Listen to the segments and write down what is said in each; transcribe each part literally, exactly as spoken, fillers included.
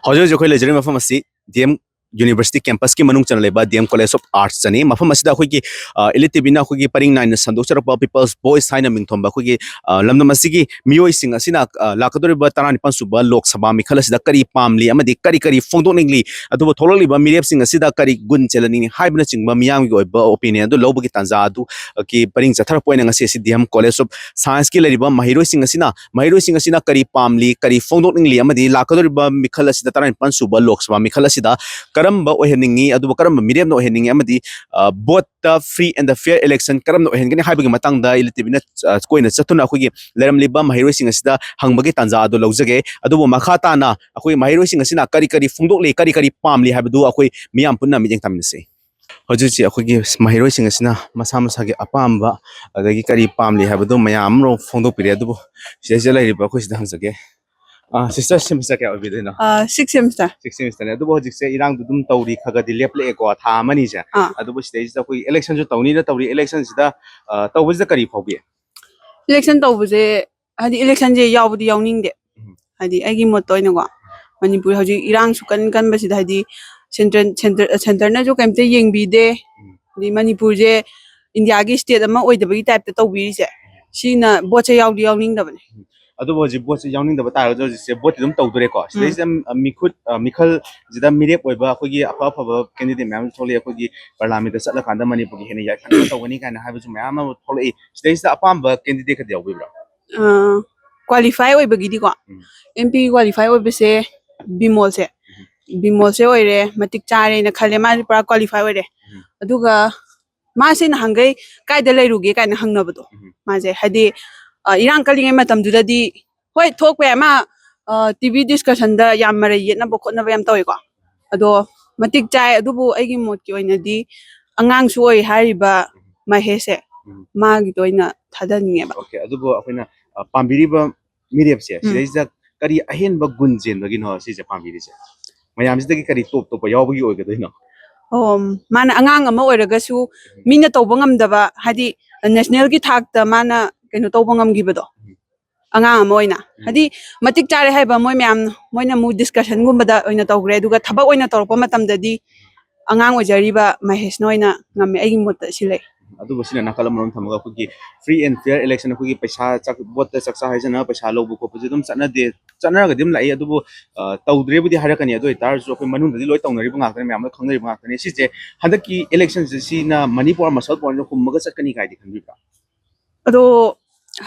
ꯍꯧꯖꯤꯛ ꯍꯧꯖꯤꯛ ꯑꯩꯈꯣꯏ ꯂꯩꯖꯔꯤꯕ ꯃꯐꯝ ꯑꯁꯤ ꯗꯤ ꯑꯦꯝ ꯌꯨꯅꯤꯚꯔꯁꯤꯇꯤ ꯀꯦꯝꯄꯁꯀꯤ ꯃꯅꯨꯡ ꯆꯟꯅ ꯂꯩꯕ ꯗꯤ ꯑꯦꯝ ꯀꯣꯂꯦꯖ ꯑꯣꯐ ꯑꯥꯔꯠꯁꯇꯅꯤ꯫ ꯃꯐꯝ ꯑꯁꯤꯗ ꯑꯩꯈꯣꯏꯒꯤ, ꯑ, ꯏꯂꯤꯠ ꯇꯤꯚꯤꯅ ꯑꯩꯈꯣꯏꯒꯤ ꯄꯔꯤꯡ ꯅꯥꯏꯅ ꯁꯟꯗꯣꯛꯆꯔꯛꯄ ꯄꯤꯄꯜꯁ ꯚꯣꯏꯁ ꯍꯥꯏꯅ ꯃꯤꯡꯊꯣꯟꯕ ꯑꯩꯈꯣꯏꯒꯤ, ꯑ, ꯂꯝꯗꯝ ꯑꯁꯤꯒꯤ ꯃꯤꯑꯣꯏꯁꯤꯡ ꯑꯁꯤꯅ, ꯑ, ꯂꯥꯛꯀꯗꯧꯔꯤꯕ ꯇꯔꯥꯅꯤꯄꯥꯟ ꯁꯨꯕ ꯂꯣꯛ ꯁꯚꯥ ꯃꯤꯈꯜ ꯑꯁꯤꯗ ꯀꯔꯤ ꯄꯥꯝꯂꯤ ꯑꯃꯗꯤ ꯀꯔꯤ ꯀꯔꯤ ꯐꯣꯡꯗꯣꯛꯅꯤꯡꯂꯤ, ꯑꯗꯨꯕꯨ ꯊꯣꯛꯂꯛꯂꯤꯕ ꯃꯤꯔꯦꯞꯁꯤꯡ ꯑꯁꯤꯗ ꯀꯔꯤ ꯒꯨꯟ ꯆꯦꯜꯍꯟꯅꯤꯡꯂꯤ ꯍꯥꯏꯕꯅꯆꯤꯡꯕ ꯃꯤꯌꯥꯝꯒꯤ ꯑꯣꯏꯕ ꯑꯣꯄꯤꯅꯤꯌꯟ ꯑꯗꯨ ꯂꯧꯕꯒꯤ ꯇꯥꯟꯖꯥ ꯑꯗꯨꯒꯤ ꯄꯔꯤꯡ ꯆꯠꯊꯔꯛꯄ ꯑꯣꯏꯅ ꯉꯁꯤ ꯑꯁꯤ ꯗꯤ ꯑꯦꯝ ꯀꯣꯂꯦꯖ ꯑꯣꯐ ꯁꯥꯏꯟꯁꯀꯤ ꯂꯩꯔꯤꯕ ꯃꯍꯩꯔꯣꯏꯁꯤꯡ ꯑꯁꯤꯅ ꯃꯍꯩꯔꯣꯏꯁꯤꯡ ꯑꯁꯤꯅ ꯀꯔꯤ ꯄꯥꯝꯂꯤ, ꯀꯔꯤ ꯐꯣꯡꯗꯣꯛꯅꯤꯡꯂꯤ ꯑꯃꯗꯤ ꯂꯥꯛꯀꯗꯧꯔꯤꯕ ꯃꯤꯈꯜ ꯑꯁꯤꯗ, ꯇꯔꯥꯅꯤꯄꯥꯟ ꯁꯨꯕ ꯂꯣꯛ ꯁꯚꯥ ꯃꯤꯈꯜ ꯑꯁꯤꯗ ꯀꯔꯝꯕ ꯑꯣꯏꯍꯟꯅꯤꯡꯉꯤ, ꯑꯗꯨꯕꯨ ꯀꯔꯝꯕ ꯃꯤꯔꯦꯞꯅ ꯑꯣꯏꯍꯟꯅꯤꯡꯉꯤ ꯑꯃꯗꯤ, ꯑ, ꯚꯣꯠꯇ ꯐ꯭ꯔꯤ ꯑꯦꯟ ꯗ ꯐꯤꯌꯔ ꯏꯂꯦꯛꯁꯟ ꯀꯔꯝꯅ ꯑꯣꯏꯍꯟꯒꯅꯤ ꯍꯥꯏꯕꯒꯤ ꯃꯇꯥꯡꯗ ꯏꯂꯤꯠ ꯇꯤꯚꯤꯅ, ꯑ, ꯀꯣꯏꯅ ꯆꯠꯇꯨꯅ ꯑꯩꯈꯣꯏꯒꯤ ꯂꯩꯔꯝꯂꯤꯕ ꯃꯍꯩꯔꯣꯏꯁꯤꯡ ꯑꯁꯤꯗ ꯍꯪꯕꯒꯤ ꯇꯥꯟꯖꯥ ꯑꯗꯨ ꯂꯧꯖꯒꯦ꯫ ꯑꯗꯨꯕꯨ ꯃꯈꯥ ꯇꯥꯅ ꯑꯩꯈꯣꯏ ꯃꯍꯩꯔꯣꯏꯁꯤꯡ ꯑꯁꯤꯅ ꯀꯔꯤ ꯀꯔꯤ ꯐꯣꯡꯗꯣꯛꯂꯤ, ꯀꯔꯤ ꯀꯔꯤ ꯄꯥꯝꯂꯤ ꯍꯥꯏꯕꯗꯨ ꯑꯩꯈꯣꯏ ꯃꯤꯌꯥꯝ ꯄꯨꯟꯅ ꯃꯤꯠꯌꯦꯡ ꯊꯝꯃꯤꯟꯅꯁꯤ꯫ ꯍꯧꯖꯤꯛ ꯍꯧꯖꯤꯛ ꯑꯩꯈꯣꯏꯒꯤ ꯃꯍꯩꯔꯣꯏꯁꯤꯡ ꯑꯁꯤꯅ ꯃꯁꯥ ꯃꯁꯥꯒꯤ ꯑꯄꯥꯝꯕ ꯑꯗꯒꯤ ꯀꯔꯤ ꯄꯥꯝꯂꯤ ꯍꯥꯏꯕꯗꯨ ꯃꯌꯥꯝ ꯑꯃ ꯐꯣꯡꯗꯣꯛꯄꯤꯔꯦ꯫ ꯑꯗꯨꯕꯨ ꯁꯤꯗꯩꯁꯤꯗ ꯂꯩꯔꯤꯕ ꯑꯩꯈꯣꯏ ꯁꯤꯗ ꯍꯪꯖꯒꯦ꯫ ꯑꯥ, ꯁꯤꯁꯇꯔ, ꯁꯦꯃꯤꯁꯇꯔ ꯀꯌꯥ ꯑꯣꯏꯕꯤꯗꯣꯏꯅꯣ? ꯑꯥ, sixth semester꯫ Sixth semesterꯅꯦ꯫ ꯑꯗꯨꯕꯨ ꯍꯧꯖꯤꯛꯁꯦ ꯏꯔꯥꯡꯗꯨ ꯑꯗꯨꯝ ꯇꯧꯔꯤ, ꯈꯔ ꯈꯔꯗꯤ ꯂꯦꯞꯂꯛꯑꯦꯀꯣ, ꯊꯥ ꯑꯃꯅꯤꯁꯦ꯫ ꯑꯥ꯫ ꯑꯗꯨꯕꯨ ꯁꯤꯗꯩꯁꯤꯗ ꯑꯩꯈꯣꯏ ꯏꯂꯦꯛꯁꯟꯁꯨ ꯇꯧꯅꯤꯅ ꯇꯧꯔꯤ꯫ ꯏꯂꯦꯛꯁꯟꯁꯤꯗ, ꯑꯥ, ꯇꯧꯕꯁꯤꯗ ꯀꯔꯤ ꯐꯥꯎꯕꯤ? ꯏꯂꯦꯛꯁꯟ ꯇꯧꯕꯁꯦ, ꯍꯥꯏꯗꯤ, ꯏꯂꯦꯛꯁꯟꯁꯦ ꯌꯥꯎꯕꯗꯤ ꯌꯥꯎꯅꯤꯡꯗꯦ꯫ ꯎꯝ꯫ ꯍꯥꯏꯗꯤ, ꯑꯩꯒꯤ ꯃꯣꯠꯇ ꯑꯣꯏꯅꯀꯣ, ꯃꯅꯤꯄꯨꯔ ꯍꯧꯖꯤꯛ ꯏꯔꯥꯡꯁꯨ ꯀꯟ ꯀꯟꯕꯁꯤꯗ, ꯍꯥꯏꯗꯤ, ꯁꯦꯟꯇ꯭ꯔꯦꯜ, ꯁꯦꯟꯇꯔ, ꯁꯦꯟꯇꯔꯅꯁꯨ ꯀꯩꯝꯇ ꯌꯦꯡꯕꯤꯗꯦ꯫ ꯎꯝ꯫ ꯑꯗꯩ ꯃꯅꯤꯄꯨꯔꯁꯦ ꯏꯟꯗꯤꯌꯥꯒꯤ state ꯑꯃ ꯑꯣꯏꯗꯕꯒꯤ typeꯇ ꯇꯧꯕꯤꯔꯤꯁꯦ, ꯁꯤꯅ ꯚꯣꯠꯁꯦ ꯌꯥꯎꯗꯤ ꯌꯥꯎꯅꯤꯡꯗꯕꯅꯦ꯫ ꯎꯝ꯫ ꯑꯗꯨꯕꯨ ꯍꯧꯖꯤꯛ ꯚꯣꯠꯁꯦ ꯌꯥꯎꯅꯤꯡꯗꯕ ꯇꯥꯔꯒꯁꯨ ꯍꯧꯖꯤꯛꯁꯦ ꯚꯣꯠꯇꯤ ꯑꯗꯨꯝ ꯇꯧꯗꯣꯔꯦꯀꯣ꯫ ꯎꯝ꯫ ꯁꯤꯗꯩꯁꯤꯗ, ꯑ, ꯃꯤꯈꯨꯠ, ꯑ, ꯃꯤꯈꯜꯁꯤꯗ ꯃꯤꯔꯦꯞ ꯑꯣꯏꯕ ꯑꯩꯈꯣꯏꯒꯤ ꯑꯐ ꯑꯐꯕ candidate ꯃꯌꯥꯝ ꯑꯃꯁꯨ ꯊꯣꯛꯂꯛꯏ꯫ ꯑꯩꯈꯣꯏꯒꯤ parliamentꯇ ꯆꯠꯂꯀꯥꯟꯗ ꯃꯅꯤꯄꯨꯔꯒꯤ ꯍꯦꯟꯅ ꯌꯥꯏꯐꯅꯕ ꯇꯧꯒꯅꯤ ꯀꯥꯏꯅ ꯍꯥꯏꯕꯁꯨ ꯃꯌꯥꯝ ꯑꯃ ꯊꯣꯛꯂꯛꯏ꯫ ꯁꯤꯗꯩꯁꯤꯗ ꯑꯄꯥꯝꯕ candidate ꯈꯔꯗꯤ ꯌꯥꯎꯕꯤꯕ꯭ꯔꯥ? ꯑ, qualify ꯑꯣꯏꯕꯒꯤꯗꯤꯀꯣ, ꯎꯝ꯫ MP qualify ꯑꯣꯏꯕꯁꯦ ꯕꯤꯃꯣꯜꯁꯦ, ꯎꯝ꯫ ꯕꯤꯃꯣꯜꯁꯦ ꯑꯣꯏꯔꯦ, ꯃꯇꯤꯛ ꯆꯥꯔꯦꯅ ꯈꯜꯂꯦ, ꯃꯥꯁꯦ ꯄꯨꯔꯥ qualify ꯑꯣꯏꯔꯦ꯫ ꯎꯝ꯫ ꯑꯗꯨꯒ ꯃꯥꯁꯦ ꯅꯍꯥꯟꯈꯩ ꯀꯥꯏꯗ ꯂꯩꯔꯨꯒꯦ ꯀꯥꯏꯅ ꯍꯪꯅꯕꯗꯣ, ꯎꯝ꯫ ꯃꯥꯁꯦ ꯍꯥꯏꯗꯤ, ꯑ, ꯏꯔꯥꯡ ꯀꯜꯂꯤꯉꯩ ꯃꯇꯝꯗꯨꯗꯗꯤ ꯍꯣꯏ ꯊꯣꯛꯄ ꯌꯥꯏ, ꯃꯥ, ꯑ, TV discussionꯗ ꯌꯥꯝ ꯃꯔꯩ ꯌꯦꯠꯅꯕ ꯈꯣꯠꯅꯕ ꯌꯥꯝ ꯇꯧꯋꯦꯀꯣ꯫ ꯑꯗꯣ ꯃꯇꯤꯛ ꯆꯥꯏ, ꯑꯗꯨꯕꯨ ꯑꯩꯒꯤ ꯃꯣꯠꯀꯤ ꯑꯣꯏꯅꯗꯤ ꯑꯉꯥꯡꯁꯨ ꯑꯣꯏ ꯍꯥꯏꯔꯤꯕ ꯎꯝ꯫ ꯃꯍꯦꯁꯁꯦ, ꯎꯝ꯫ ꯃꯥꯒꯤꯗ ꯑꯣꯏꯅ ꯊꯥꯗꯅꯤꯡꯉꯦꯕ꯫ Okay, ꯑꯗꯨꯕꯨ ꯑꯩꯈꯣꯏꯅ, ꯑ, ꯄꯥꯝꯕꯤꯔꯤꯕ ꯃꯤꯔꯦꯞꯁꯦ, ꯎꯝ꯫ ꯁꯤꯗꯩꯁꯤꯗ ꯀꯔꯤ ꯑꯍꯦꯟꯕ ꯒꯨꯟ ꯆꯦꯟꯕꯒꯤꯅꯣ ꯁꯤꯁꯦ ꯄꯥꯝꯕꯤꯔꯤꯁꯦ? ꯃꯌꯥꯝꯁꯤꯗꯒꯤ ꯀꯔꯤ top ꯇꯣꯞꯄ ꯌꯥꯎꯕꯒꯤ ꯑꯣꯏꯒꯗꯣꯏꯅꯣ? ꯑꯣ, ꯃꯥꯅ ꯑꯉꯥꯡ ꯑꯃ ꯑꯣꯏꯔꯒꯁꯨ ꯎꯝ꯫ ꯃꯤꯅ ꯇꯧꯕ ꯉꯝꯗꯕ, ꯍꯥꯏꯗꯤ nationalꯒꯤ ꯊꯥꯛꯇ ꯃꯥꯅ ꯀꯩꯅꯣ ꯇꯧꯕ ꯉꯝꯈꯤꯕꯗꯣ꯫ ꯎꯝ꯫ ꯑꯉꯥꯡ ꯑꯃ ꯑꯣꯏꯅ ꯍꯥꯏꯗꯤ ꯃꯇꯤꯛ ꯆꯥꯔꯦ ꯍꯥꯏꯕ ꯃꯣꯏ ꯃꯌꯥꯝ, ꯃꯣꯏꯅ ꯑꯃꯨꯛ ꯗꯤꯁꯀꯁꯟꯒꯨꯝꯕꯗ ꯑꯣꯏꯅ ꯇꯧꯈ꯭ꯔꯦ꯫ ꯑꯗꯨꯒ ꯊꯕꯛ ꯑꯣꯏꯅ ꯇꯧꯔꯛꯄ ꯃꯇꯝꯗꯗꯤ ꯑꯉꯥꯡ ꯑꯣꯏꯖꯔꯤꯕ ꯃꯍꯦꯁꯅ ꯑꯣꯏꯅ ꯉꯝꯃꯦ, ꯑꯩꯒꯤ ꯃꯣꯠꯇ ꯁꯤ ꯂꯩ꯫ ꯑꯗꯨꯕꯨ ꯁꯤꯅ ꯅꯥꯀꯜ ꯑꯃꯔꯣꯝ ꯊꯝꯃꯒ ꯑꯩꯈꯣꯏꯒꯤ free and fair election, ꯑꯩꯈꯣꯏꯒꯤ ꯄꯩꯁꯥ ꯆꯥꯛ, ꯚꯣꯠꯇ ꯆꯥꯛꯆꯥ ꯍꯥꯏꯖꯅ ꯄꯩꯁꯥ ꯂꯧꯕ ꯈꯣꯠꯄꯁꯦ ꯑꯗꯨꯝ ꯆꯠꯅꯗꯦ, ꯆꯠꯅꯔꯒꯗꯤ ꯑꯗꯨꯝ ꯂꯥꯛꯏ꯫ ꯑꯗꯨꯕꯨ ꯑ, ꯇꯧꯗ꯭ꯔꯦꯕꯨꯗꯤ ꯍꯥꯏꯔꯛꯀꯅꯤ꯫ ꯑꯗꯨ ꯑꯣꯏꯇꯥꯔꯁꯨ ꯑꯩꯈꯣꯏ ꯃꯅꯨꯡꯗꯗꯤ ꯂꯣꯏ ꯇꯧꯅꯔꯤꯕ ꯉꯥꯛꯇꯅꯤ, ꯃꯌꯥꯝ ꯂꯣꯏ ꯈꯪꯅꯔꯤꯕ ꯉꯥꯛꯇꯅꯤ꯫ ꯁꯤꯁꯦ ꯍꯟꯗꯛꯀꯤ election ꯁꯦ ꯁꯤꯅ ꯃꯅꯤꯄꯨꯔ muscle power ꯁꯦ ꯍꯨꯝꯃꯒ ꯆꯠꯀꯅꯤ ꯀꯥꯏꯗꯤ ꯈꯟꯕꯤꯕ꯭ꯔꯥ? ꯑꯗꯣ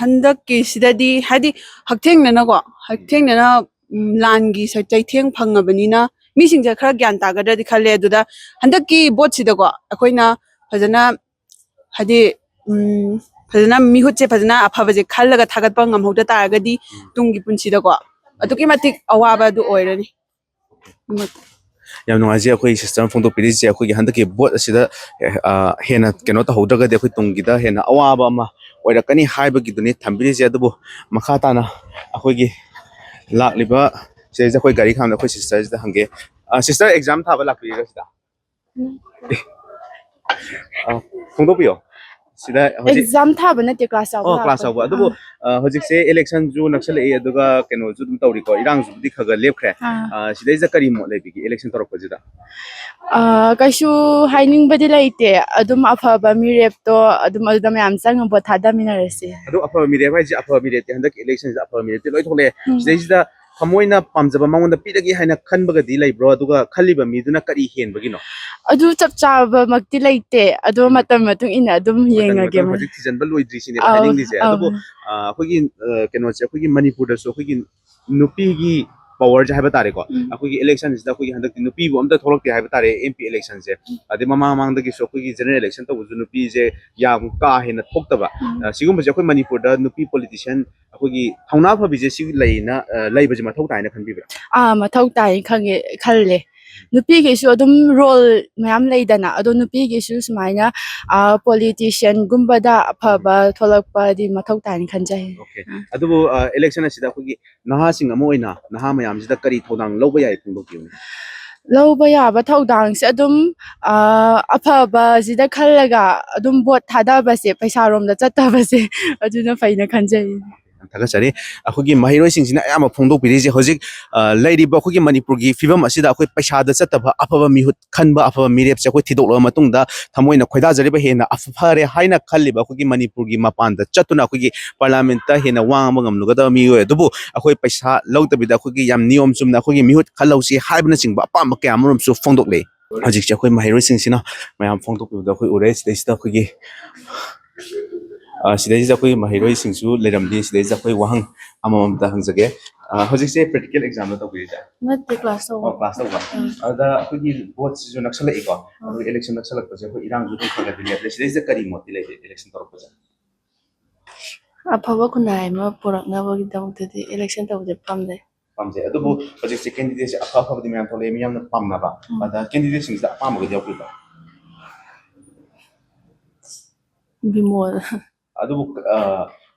ꯍꯟꯗꯛꯀꯤꯁꯤꯗꯗꯤ ꯍꯥꯏꯗꯤ ꯍꯛꯊꯦꯡꯅꯅꯀꯣ, ꯍꯛꯊꯦꯡꯅꯅ ꯎꯝ, ꯂꯥꯟꯒꯤ ꯁ- ꯆꯩꯊꯦꯡ ꯐꯪꯉꯕꯅꯤꯅ ꯃꯤꯁꯤꯡꯁꯦ ꯈꯔ ꯒ꯭ꯌꯥꯟ ꯇꯥꯒꯗ꯭ꯔꯗꯤ ꯈꯜꯂꯦ꯫ ꯑꯗꯨꯗ ꯍꯟꯗꯛꯀꯤ ꯚꯣꯠꯁꯤꯗꯀꯣ ꯑꯩꯈꯣꯏꯅ ꯐꯖꯅ ꯍꯥꯏꯗꯤ ꯎꯝ, ꯐꯖꯅ ꯃꯤꯍꯨꯠꯁꯦ ꯐꯖꯅ ꯑꯐꯕꯁꯦ ꯈꯜꯂꯒ ꯊꯥꯒꯠꯄ ꯉꯝꯍꯧꯗ ꯇꯥꯔꯒꯗꯤ ꯇꯨꯡꯒꯤ ꯄꯨꯟꯁꯤꯗꯀꯣ ꯑꯗꯨꯛꯀꯤ ꯃꯇꯤꯛ ꯑꯋꯥꯕ ꯑꯗꯨ ꯑꯣꯏꯔꯅꯤ꯫ ꯌꯥꯝ ꯅꯨꯡꯉꯥꯏꯖꯩ ꯑꯩꯈꯣꯏ sister ꯅ ꯐꯣꯡꯗꯣꯛꯄꯤꯔꯤꯁꯦ꯫ ꯑꯩꯈꯣꯏꯒꯤ ꯍꯟꯗꯛꯀꯤ ꯚꯣꯠ ꯑꯁꯤꯗ ꯑ, ꯍꯦꯟꯅ ꯀꯩꯅꯣ ꯇꯧꯍꯧꯗ꯭ꯔꯒꯗꯤ ꯑꯩꯈꯣꯏ ꯇꯨꯡꯒꯤꯗ ꯍꯦꯟꯅ ꯑꯋꯥꯕ ꯑꯃ ꯑꯣꯏꯔꯛꯀꯅꯤ ꯍꯥꯏꯕꯒꯤꯗꯨꯅꯤ ꯊꯝꯕꯤꯔꯤꯁꯦ꯫ ꯑꯗꯨꯕꯨ ꯃꯈꯥ ꯇꯥꯅ ꯑꯩꯈꯣꯏꯒꯤ ꯂꯥꯛꯂꯤꯕ ꯁꯤꯗꯩꯁꯤꯗ ꯑꯩꯈꯣꯏ ꯒꯥꯔꯤ ꯈꯥꯝꯗ ꯑꯩꯈꯣꯏ sister ꯁꯤꯗ ꯍꯪꯒꯦ꯫ ꯑ, sister exam ꯊꯥꯕ ꯂꯥꯛꯄꯤꯔꯤꯔꯣ ꯁꯤꯗ? ꯑ, ꯐꯣꯡꯗꯣꯛꯄꯤꯌꯣ꯫ ꯁꯤꯗ ꯍꯧꯖꯤꯛ exam ꯊꯥꯕ ꯅꯠꯇꯦ, class ꯌꯥꯎꯕ ꯑꯣ, class ꯂꯥꯛꯄꯅꯦ꯫ ꯌꯥꯎꯕ꯫ ꯑꯗꯨꯕꯨ ꯑ, ꯍꯧꯖꯤꯛꯁꯦ election ꯁꯨ ꯅꯛꯁꯜꯂꯛꯏ, ꯑꯗꯨꯒ ꯀꯩꯅꯣꯁꯨ ꯑꯗꯨꯝ ꯇꯧꯔꯤꯀꯣ, ꯏꯔꯥꯡꯁꯨꯕꯨꯗꯤ ꯈꯔ ꯈꯔ ꯂꯦꯞꯈ꯭ꯔꯦ꯫ ꯑꯥ꯫ ꯑ, ꯁꯤꯗꯩꯁꯤꯗ ꯀꯔꯤ ꯃꯣꯠ ꯂꯩꯕꯤꯒꯦ election ꯇꯧꯔꯛꯄꯁꯤꯗ? ꯑ, ꯀꯩꯁꯨ ꯍꯥꯏꯅꯤꯡꯕꯗꯤ ꯂꯩꯇꯦ꯫ ꯑꯗꯨꯝ ꯑꯐꯕ ꯃꯤꯔꯦꯞꯇꯣ ꯑꯗꯨꯝ ꯑꯗꯨꯗ ꯃꯌꯥꯝ ꯆꯪꯉ ꯚꯣꯠ ꯊꯥꯗꯃꯤꯟꯅꯔꯁꯤ꯫ ꯑꯗꯣ ꯑꯐꯕ ꯃꯤꯔꯦꯞ ꯍꯥꯏꯁꯦ, ꯑꯐꯕ ꯃꯤꯔꯦꯞꯇꯤ ꯍꯟꯗꯛꯀꯤ election ꯁꯤꯗ ꯑꯐꯕ ꯃꯤꯔꯦꯞꯇꯤ ꯂꯣꯏ ꯊꯣꯛꯂꯛꯑꯦ꯫ ꯎꯝ꯫ ꯁꯤꯗꯩꯁꯤꯗ ꯊꯃꯣꯏꯅ ꯄꯥꯝꯖꯕ ꯃꯉꯣꯟꯗ ꯄꯤꯔꯒꯦ ꯍꯥꯏꯅ ꯈꯟꯕꯒꯗꯤ ꯂꯩꯕ꯭ꯔꯣ? ꯑꯗꯨꯒ ꯈꯜꯂꯤꯕ ꯃꯤꯗꯨꯅ ꯀꯔꯤ ꯍꯦꯟꯕꯒꯤꯅꯣ? ꯑꯗꯨ ꯆꯞ ꯆꯥꯕꯃꯛꯇꯤ ꯂꯩꯇꯦ꯫ ꯑꯗꯣ ꯃꯇꯝ ꯃꯇꯨꯡ ꯏꯟꯅ ꯑꯗꯨꯝ ꯃꯇꯝ ꯌꯦꯡꯉꯒꯦ꯫ ꯃꯇꯝ ꯍꯧꯖꯤꯛ ꯊꯤꯖꯤꯟꯕ ꯂꯣꯏꯗ꯭ꯔꯤꯁꯤꯅꯦꯕ ꯑꯧ, ꯍꯥꯏꯅꯤꯡꯉꯤꯁꯦ꯫ ꯑꯧ꯫ ꯑꯗꯨꯕꯨ ꯑ, ꯑꯩꯈꯣꯏꯒꯤ ꯑ, ꯀꯩꯅꯣꯁꯦ, ꯑꯩꯈꯣꯏꯒꯤ ꯃꯅꯤꯄꯨꯔꯗꯁꯨ ꯑꯩꯈꯣꯏꯒꯤ ꯅꯨꯄꯤꯒꯤ power ꯁꯦ ꯍꯥꯏꯕ ꯇꯥꯔꯦꯀꯣ, ꯎꯝ꯫ ꯑꯩꯈꯣꯏꯒꯤ election ꯁꯤꯗ ꯑꯩꯈꯣꯏꯒꯤ ꯍꯟꯗꯛꯇꯤ ꯅꯨꯄꯤꯕꯨ ꯑꯝꯇ ꯊꯣꯛꯂꯛꯇꯦ ꯍꯥꯏꯕ ꯇꯥꯔꯦ, MP election ꯁꯦ꯫ ꯑꯗꯩ ꯃꯃꯥꯡ ꯃꯃꯥꯡꯗꯒꯤꯁꯨ ꯑꯩꯈꯣꯏꯒꯤ general election ꯇꯧꯕꯁꯨ ꯅꯨꯄꯤꯁꯦ ꯌꯥꯝ ꯀꯥ ꯍꯦꯟꯅ ꯊꯣꯛꯇꯕ꯫ ꯎꯝ꯫ ꯑ, ꯁꯤꯒꯨꯝꯕꯁꯦ ꯑꯩꯈꯣꯏ ꯃꯅꯤꯄꯨꯔꯗ ꯅꯨꯄꯤ politician ꯑꯩꯈꯣꯏꯒꯤ ꯊꯧꯅꯥ ꯐꯕꯤꯁꯦ ꯁꯤ ꯂꯩꯅ, ꯑ, ꯂꯩꯕꯁꯦ ꯃꯊꯧ ꯇꯥꯏꯅ ꯈꯟꯕꯤꯕ꯭ꯔꯥ? ꯑꯥ, ꯃꯊꯧ ꯇꯥꯏ ꯈꯪꯉꯦ, ꯈꯜꯂꯦ꯫ ꯅꯨꯄꯤꯒꯤꯁꯨ ꯑꯗꯨꯝ role ꯃꯌꯥꯝ ꯂꯩꯗꯅ, ꯑꯗꯣ ꯅꯨꯄꯤꯒꯤꯁꯨ ꯁꯨꯃꯥꯏꯅ, ꯑ, politician ꯒꯨꯝꯕꯗ ꯑꯐꯕ ꯊꯣꯛꯂꯛꯄꯗꯤ ꯃꯊꯧ ꯇꯥꯏꯅ ꯈꯟꯖꯩ꯫ Okay꯫ ꯑꯗꯨꯕꯨ, ꯑ, election ꯑꯁꯤꯗ ꯑꯩꯈꯣꯏꯒꯤ ꯅꯍꯥꯁꯤꯡ ꯑꯃ ꯑꯣꯏꯅ ꯅꯍꯥ ꯃꯌꯥꯝꯁꯤꯗ ꯀꯔꯤ ꯊꯧꯗꯥꯡ ꯂꯧꯕ ꯌꯥꯏ ꯐꯣꯡꯗꯣꯛꯄꯤꯌꯨꯅꯦ꯫ ꯂꯧꯕ ꯌꯥꯕ ꯊꯧꯗꯥꯡꯁꯦ ꯑꯗꯨꯝ, ꯑ, ꯑꯐꯕꯁꯤꯗ ꯈꯜꯂꯒ ꯑꯗꯨꯝ ꯚꯣꯠ ꯊꯥꯗꯕꯁꯦ, ꯄꯩꯁꯥꯔꯣꯝꯗ ꯆꯠꯇꯕꯁꯦ, ꯑꯗꯨꯅ ꯐꯩꯅ ꯈꯟꯖꯩ꯫ ꯌꯥꯝ ꯊꯥꯒꯠꯆꯔꯤ꯫ ꯑꯩꯈꯣꯏꯒꯤ ꯃꯍꯩꯔꯣꯏꯁꯤꯡꯁꯤꯅ ꯑꯌꯥꯝꯕ ꯐꯣꯡꯗꯣꯛꯄꯤꯔꯤꯁꯦ ꯍꯧꯖꯤꯛ, ꯑ, ꯂꯩꯔꯤꯕ ꯑꯩꯈꯣꯏꯒꯤ ꯃꯅꯤꯄꯨꯔꯒꯤ ꯐꯤꯕꯝ ꯑꯁꯤꯗ ꯑꯩꯈꯣꯏ ꯄꯩꯁꯥꯗ ꯆꯠꯇꯕ ꯑꯐꯕ ꯃꯤꯍꯨꯠ ꯈꯟꯕ, ꯑꯐꯕ ꯃꯤꯔꯦꯞꯁꯦ ꯑꯩꯈꯣꯏ ꯊꯤꯗꯣꯛꯂꯕ ꯃꯇꯨꯡꯗ ꯊꯃꯣꯏꯅ ꯈꯣꯏꯗꯥꯖꯔꯤꯕ, ꯍꯦꯟꯅ ꯑꯐ-, ꯐꯔꯦ ꯍꯥꯏꯅ ꯈꯜꯂꯤꯕ ꯑꯩꯈꯣꯏꯒꯤ ꯃꯅꯤꯄꯨꯔꯒꯤ ꯃꯄꯥꯟꯗ ꯆꯠꯇꯨꯅ ꯑꯩꯈꯣꯏꯒꯤ ꯄꯥꯔꯂꯤꯌꯥꯃꯦꯟꯠꯇ ꯍꯦꯟꯅ ꯋꯥ ꯉꯥꯡꯕ ꯉꯝꯂꯒꯗꯕ ꯃꯤꯑꯣꯏ ꯑꯗꯨꯕꯨ ꯑꯩꯈꯣꯏ ꯄꯩꯁꯥ ꯂꯧꯗꯕꯤꯗ ꯑꯩꯈꯣꯏꯒꯤ ꯌꯥꯝ ꯅꯤꯌꯣꯝ ꯆꯨꯝꯅ ꯑꯩꯈꯣꯏꯒꯤ ꯃꯤꯍꯨꯠ ꯈꯜꯍꯧꯁꯤ ꯍꯥꯏꯕꯅꯆꯤꯡꯕ ꯑꯄꯥꯝꯕ ꯀꯌꯥ ꯑꯃꯔꯣꯝꯁꯨ ꯐꯣꯡꯗꯣꯛꯂꯤ꯫ ꯍꯧꯖꯤꯛꯁꯦ ꯑꯩꯈꯣꯏ ꯃꯍꯩꯔꯣꯏꯁꯤꯡꯁꯤꯅ ꯃꯌꯥꯝ ꯐꯣꯡꯗꯣꯛꯄꯤꯕꯗ ꯑꯩꯈꯣꯏ ꯎꯔꯦ꯫ ꯁꯤꯗꯩꯁꯤꯗ ꯑꯩꯈꯣꯏꯒꯤ, ꯑ, ꯁꯤꯗꯩꯁꯤꯗ ꯑꯩꯈꯣꯏꯒꯤ ꯃꯍꯩꯔꯣꯏꯁꯤꯡꯁꯨ ꯂꯩꯔꯝꯂꯤ꯫ ꯁꯤꯗꯩꯁꯤꯗ ꯑꯩꯈꯣꯏ ꯋꯥꯍꯪ ꯑꯃꯃꯝꯇ ꯍꯪꯖꯒꯦ꯫ ꯑ, ꯍꯧꯖꯤꯛꯁꯦ practical exam ꯂꯣ ꯇꯧꯕꯤꯔꯤꯁꯦ? ꯅꯠꯇꯦ, class ꯇꯧꯕ꯫ ꯑꯣ, class ꯇꯧꯕ꯫ ꯎꯝ꯫ ꯑꯗ ꯑꯩꯈꯣꯏꯒꯤ vote ꯁꯤꯁꯨ ꯅꯛꯁꯜꯂꯛꯏꯀꯣ꯫ ꯎꯝ꯫ ꯑꯗꯨꯒ election ꯅꯛꯁꯜꯂꯛꯄꯁꯦ ꯑꯩꯈꯣꯏ ꯏꯔꯥꯡꯁꯨ ꯑꯗꯨꯝ ꯈꯔ ꯈꯔꯗꯤ ꯂꯩꯔꯦ꯫ ꯁꯤꯗꯩꯁꯤꯗ ꯀꯔꯤ ꯃꯣꯠꯇꯤ ꯂꯩꯒꯦ election ꯇꯧꯔꯛꯄꯁꯦ? ꯑꯐꯕ ꯈꯨꯟꯅꯥꯏ ꯑꯃ ꯄꯨꯔꯛꯅꯕꯒꯤꯗꯃꯛꯇꯗꯤ election ꯇꯧꯕꯁꯦ ꯄꯥꯝꯖꯩ꯫ ꯄꯥꯝꯖꯩ꯫ ꯑꯗꯨꯕꯨ ꯎꯝ꯫ ꯍꯧꯖꯤꯛꯁꯦ candidate ꯁꯦ ꯑꯐ ꯑꯐꯕꯗꯤ ꯃꯌꯥꯝ ꯊꯣꯛꯂꯛꯑꯦ, ꯃꯤꯌꯥꯝꯅ ꯄꯥꯝꯅꯕ꯫ ꯎꯝ꯫ ꯑꯗ candidate ꯁꯤꯡꯁꯤꯗ ꯑꯄꯥꯝꯕꯒꯗꯤ ꯌꯥꯎꯕꯤꯕ꯭ꯔꯥ? ꯕꯤꯃꯣꯜ꯫ ꯑꯗꯨꯕꯨ, ꯑ,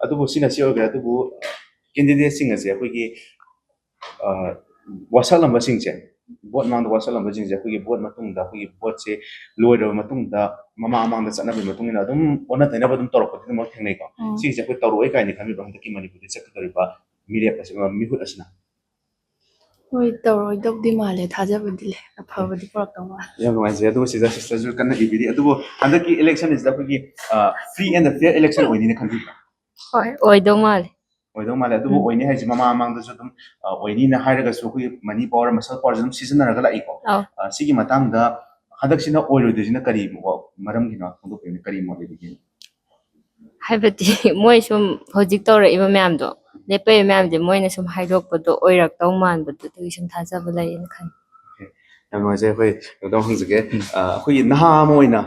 ꯑꯗꯨꯕꯨ ꯁꯤꯅ ꯁꯤ ꯑꯣꯏꯈ꯭ꯔꯦ꯫ ꯑꯗꯨꯕꯨ candidate ꯁꯤꯡ ꯑꯁꯦ ꯑꯩꯈꯣꯏꯒꯤ, ꯑ, ꯋꯥꯁꯛꯂꯝꯕꯁꯤꯡꯁꯦ, vote ꯃꯃꯥꯡꯗ ꯋꯥꯁꯛꯂꯝꯕꯁꯤꯡꯁꯦ ꯑꯩꯈꯣꯏꯒꯤ vote ꯃꯇꯨꯡꯗ, ꯑꯩꯈꯣꯏꯒꯤ vote ꯁꯦ ꯂꯣꯏꯔꯕ ꯃꯇꯨꯡꯗ ꯃꯃꯥꯡ ꯃꯃꯥꯡꯗ ꯆꯠꯅꯕꯒꯤ ꯃꯇꯨꯡ ꯏꯟꯅ ꯑꯗꯨꯝ ꯑꯣꯟꯅ ꯇꯩꯅꯕ ꯑꯗꯨꯝ ꯇꯧꯔꯛꯄꯗꯤ ꯑꯗꯨꯃꯛ ꯊꯦꯡꯅꯩꯀꯣ꯫ ꯎꯝ꯫ ꯁꯤꯒꯤꯁꯦ ꯑꯩꯈꯣꯏ ꯇꯧꯔꯛꯑꯣꯏ ꯀꯥꯏꯅ ꯈꯟꯕꯤꯕ꯭ꯔꯥ ꯍꯟꯗꯛꯀꯤ ꯃꯅꯤꯄꯨꯔꯗ ꯆꯠꯀꯗꯧꯔꯤꯕ ꯃꯤꯔꯦꯞ ꯑꯁꯤ, ꯑ, ꯃꯤꯍꯨꯠ ꯑꯁꯤꯅ? ꯍꯣꯏ, ꯇꯧꯔꯣꯏꯗꯧꯗꯤ ꯃꯥꯜꯂꯦ, ꯊꯥꯖꯕꯗꯤ ꯂꯩ, ꯑꯐꯕꯗꯤ ꯄꯨꯔꯛꯇꯧ ꯃꯥꯜꯂꯦ꯫ ꯌꯥꯝ ꯅꯨꯡꯉꯥꯏꯖꯩ꯫ ꯑꯗꯨꯕꯨ ꯁꯤꯗ sister ꯁꯨ ꯀꯟꯅ ꯏꯕꯤꯔꯤ꯫ ꯑꯗꯨꯕꯨ ꯍꯟꯗꯛꯀꯤ election ꯁꯤꯗ ꯑꯩꯈꯣꯏꯒꯤ, ꯑ, free and fair election ꯑꯣꯏꯅꯤꯅ ꯈꯟꯕꯤꯕ꯭ꯔꯥ? ꯍꯣꯏ, ꯑꯣꯏꯗꯧ ꯃꯥꯜꯂꯦ꯫ ꯑꯣꯏꯗꯧ ꯃꯥꯜꯂꯦ꯫ ꯑꯗꯨꯕꯨ ꯎꯝ꯫ ꯑꯣꯏꯅꯤ ꯍꯥꯏꯁꯦ ꯃꯃꯥꯡ ꯃꯃꯥꯡꯗꯁꯨ ꯑꯗꯨꯝ, ꯑ, ꯑꯣꯏꯅꯤꯅ ꯍꯥꯏꯔꯒꯁꯨ ꯑꯩꯈꯣꯏꯒꯤ money power, muscle power ꯁꯦ ꯑꯗꯨꯝ ꯁꯤꯖꯤꯟꯅꯔꯒ ꯂꯥꯛꯏꯀꯣ꯫ ꯑꯧ꯫ ꯑ, ꯁꯤꯒꯤ ꯃꯇꯥꯡꯗ ꯍꯟꯗꯛꯁꯤꯅ ꯑꯣꯏꯔꯣꯏꯗꯣꯏꯁꯤꯅ ꯀꯔꯤ ꯃꯔꯝꯒꯤꯅꯣ ꯐꯣꯡꯗꯣꯛꯄꯤꯌꯨꯅꯦ, ꯀꯔꯤ ꯃꯣꯠ ꯂꯩꯕꯤꯒꯦ? ꯍꯥꯏꯕꯗꯤ ꯃꯣꯏ ꯁꯨꯝ ꯍꯧꯖꯤꯛ ꯇꯧꯔꯛꯏꯕ ꯃꯌꯥꯝꯗꯣ, ꯂꯦꯞꯄꯛꯏꯕ ꯃꯌꯥꯝꯁꯦ ꯃꯣꯏꯅ ꯁꯨꯝ ꯍꯥꯏꯗꯣꯛꯄꯗꯣ ꯑꯣꯏꯔꯛꯇꯧ ꯃꯥꯟꯕꯗꯨ, ꯑꯗꯨꯒꯤ ꯁꯨꯝ ꯊꯥꯖꯕ ꯂꯩꯌꯦꯅ ꯈꯜꯂꯤ꯫ ꯌꯥꯝ ꯅꯨꯡꯉꯥꯏꯖꯩ꯫ ꯑꯩꯈꯣꯏ ꯀꯩꯅꯣꯝꯇ ꯍꯪꯖꯒꯦ꯫ ꯎꯝ꯫ ꯑ, ꯑꯩꯈꯣꯏꯒꯤ ꯅꯍꯥ ꯑꯃ ꯑꯣꯏꯅ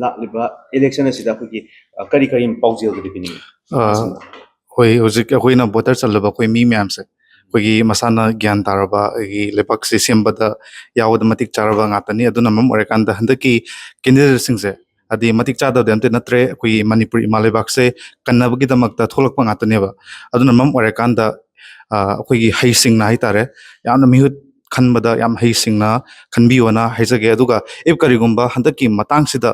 ꯂꯥꯛꯂꯤꯕ election ꯑꯁꯤꯗ ꯑꯩꯈꯣꯏꯒꯤ, ꯑ, ꯀꯔꯤ ꯀꯔꯤ ꯄꯥꯎꯖꯦꯜꯒꯗꯤ ꯄꯤꯅꯤꯡꯉꯤ? ꯑ, ꯑꯩꯈꯣꯏ ꯍꯧꯖꯤꯛ ꯑꯩꯈꯣꯏꯅ voter ꯆꯜꯂꯕ ꯑꯩꯈꯣꯏ ꯃꯤ ꯃꯌꯥꯝꯁꯦ ꯑꯩꯈꯣꯏꯒꯤ ꯃꯁꯥꯅ ꯒ꯭ꯌꯥꯟ ꯇꯥꯔꯕ, ꯑꯩꯈꯣꯏꯒꯤ ꯂꯩꯕꯥꯛꯁꯤ ꯁꯦꯝꯕꯗ ꯌꯥꯎꯕꯗ ꯃꯇꯤꯛ ꯆꯥꯔꯕ ꯉꯥꯛꯇꯅꯤ꯫ ꯑꯗꯨꯅ ꯃꯔꯝ ꯑꯣꯏꯔꯀꯥꯟꯗ ꯍꯟꯗꯛꯀꯤ candidate ꯁꯤꯡꯁꯦ ꯍꯥꯏꯗꯤ ꯃꯇꯤꯛ ꯆꯥꯗꯕꯗꯤ ꯑꯝꯇ ꯅꯠꯇ꯭ꯔꯦ, ꯑꯩꯈꯣꯏꯒꯤ ꯃꯅꯤꯄꯨꯔ ꯏꯃꯥ ꯂꯩꯕꯥꯛꯁꯦ ꯀꯟꯅꯕꯒꯤꯗꯃꯛꯇ ꯊꯣꯛꯂꯛꯄ ꯉꯥꯛꯇꯅꯦꯕ꯫ ꯑꯗꯨꯅ ꯃꯔꯝ ꯑꯣꯏꯔꯀꯥꯟꯗ, ꯑ, ꯑꯩꯈꯣꯏꯒꯤ ꯍꯩꯁꯤꯡꯅ ꯍꯥꯏꯇꯥꯔꯦ, ꯌꯥꯝꯅ ꯃꯤꯍꯨꯠ ꯈꯟꯕꯗ ꯌꯥꯝ ꯍꯩꯁꯤꯡꯅ ꯈꯟꯕꯤꯌꯣꯅ ꯍꯥꯏꯖꯒꯦ꯫ ꯑꯗꯨꯒ if ꯀꯔꯤꯒꯨꯝꯕ ꯍꯟꯗꯛꯀꯤ ꯃꯇꯥꯡꯁꯤꯗ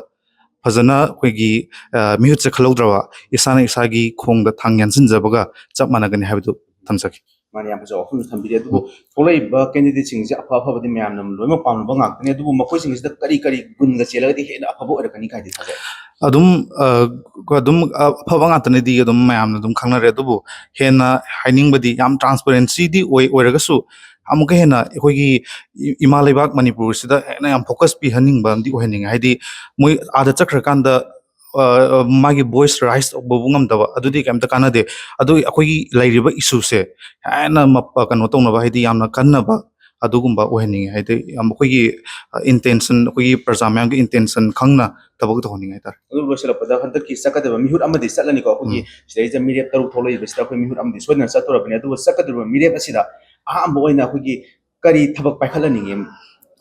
ꯐꯖꯅ ꯑꯩꯈꯣꯏꯒꯤ, ꯑ, ꯃꯤꯍꯨꯠꯁꯦ ꯈꯜꯍꯧꯗ꯭ꯔꯕ, ꯏꯁꯥꯅ ꯏꯁꯥꯒꯤ ꯈꯣꯡꯗ ꯊꯥꯡ ꯌꯥꯟꯁꯤꯟꯖꯕꯒ ꯆꯞ ꯃꯥꯟꯅꯒꯅꯤ ꯍꯥꯏꯕꯗꯨ ꯊꯝꯖꯒꯦ꯫ ꯃꯥꯅ ꯌꯥꯝ ꯐꯖꯕ ꯋꯥꯐꯝꯁꯨ ꯊꯝꯕꯤꯔꯦ꯫ ꯑꯗꯨꯕꯨ ꯎꯝ꯫ ꯊꯣꯛꯂꯛꯏꯕ candidateꯁꯤꯡꯁꯦ ꯑꯐ ꯑꯐꯕꯗꯤ ꯃꯌꯥꯝꯅ ꯂꯣꯏꯅꯃꯛ ꯄꯥꯝꯅꯕ ꯉꯥꯛꯇꯅꯤ꯫ ꯑꯗꯨꯕꯨ ꯃꯈꯣꯏꯁꯤꯡꯁꯤꯗ ꯀꯔꯤ ꯀꯔꯤ ꯒꯨꯟꯒ ꯆꯦꯜꯂꯒꯗꯤ ꯍꯦꯟꯅ ꯑꯐꯕ ꯑꯣꯏꯔꯛꯀꯅꯤ ꯀꯥꯏꯗꯤ ꯊꯥꯖꯩ? ꯑꯗꯨꯝ, ꯑ, ꯑꯗꯨꯝ ꯑꯐꯕ ꯉꯥꯛꯇꯅꯤꯗꯤ ꯑꯗꯨꯝ ꯃꯌꯥꯝꯅ ꯑꯗꯨꯝ ꯈꯪꯅꯔꯦ꯫ ꯑꯗꯨꯕꯨ ꯍꯦꯟꯅ ꯍꯥꯏꯅꯤꯡꯕꯗꯤ ꯌꯥꯝ transparencyꯗꯤ ꯑꯣꯏ, ꯑꯣꯏꯔꯒꯁꯨ ꯑꯃꯨꯛꯀ ꯍꯦꯟꯅ ꯑꯩꯈꯣꯏꯒꯤ ꯏ-, ꯏꯃꯥ ꯂꯩꯕꯥꯛ ꯃꯅꯤꯄꯨꯔꯁꯤꯗ ꯍꯦꯟꯅ ꯌꯥꯝ focus ꯄꯤꯍꯟꯅꯤꯡꯕ ꯑꯃꯗꯤ ꯑꯣꯏꯍꯟꯅꯤꯡꯉꯦ꯫ ꯍꯥꯏꯗꯤ ꯃꯣꯏ ꯑꯥꯗ ꯆꯠꯈ꯭ꯔꯀꯥꯟꯗ, ꯑ, ꯑ, ꯃꯥꯒꯤ voice raise ꯇꯧꯕꯕꯨ ꯉꯝꯗꯕ, ꯑꯗꯨꯗꯤ ꯀꯩꯝꯇ ꯀꯥꯟꯅꯗꯦ꯫ ꯑꯗꯨ ꯑꯩꯈꯣꯏꯒꯤ ꯂꯩꯔꯤꯕ issueꯁꯦ ꯍꯦꯟꯅ ꯃꯞ-, ꯀꯩꯅꯣ ꯇꯧꯅꯕ, ꯍꯥꯏꯗꯤ ꯌꯥꯝꯅ ꯀꯟꯅꯕ ꯑꯗꯨꯒꯨꯝꯕ ꯑꯣꯏꯍꯟꯅꯤꯡꯉꯦ꯫ ꯍꯥꯏꯗꯤ ꯌꯥꯝ ꯑꯩꯈꯣꯏꯒꯤ, ꯑ, intention, ꯑꯩꯈꯣꯏꯒꯤ ꯄ꯭ꯔꯖꯥ ꯃꯌꯥꯝꯒꯤ intention ꯈꯪꯅ ꯊꯕꯛ ꯇꯧꯍꯟꯅꯤꯡꯉꯦ ꯍꯥꯏꯇꯥꯔꯦ꯫ ꯑꯗꯨ ꯂꯣꯏꯁꯤꯜꯂꯛꯄꯗ ꯍꯟꯗꯛꯀꯤ ꯆꯠꯀꯗꯕ ꯃꯤꯍꯨꯠ ꯑꯃꯗꯤ ꯆꯠꯂꯅꯤꯀꯣ꯫ ꯑꯩꯈꯣꯏꯒꯤ ꯎꯝ꯫ ꯁꯤꯗꯩꯁꯤꯗ ꯃꯤꯔꯦꯞ ꯇꯔꯨꯛ ꯊꯣꯛꯂꯛꯏꯕꯁꯤꯗ ꯑꯩꯈꯣꯏ ꯃꯤꯍꯨꯠ ꯑꯃꯗꯤ ꯁꯣꯏꯗꯅ ꯆꯠꯇꯣꯔꯕꯅꯤ꯫ ꯑꯗꯨꯒ ꯆꯠꯀꯗꯧꯔꯤꯕ ꯃꯤꯔꯦꯞ ꯑꯁꯤꯗ ꯑꯍꯥꯟꯕ ꯑꯣꯏꯅ ꯑꯩꯈꯣꯏꯒꯤ ꯀꯔꯤ ꯊꯕꯛ ꯄꯥꯏꯈꯠꯍꯟꯅꯤꯡꯉꯤ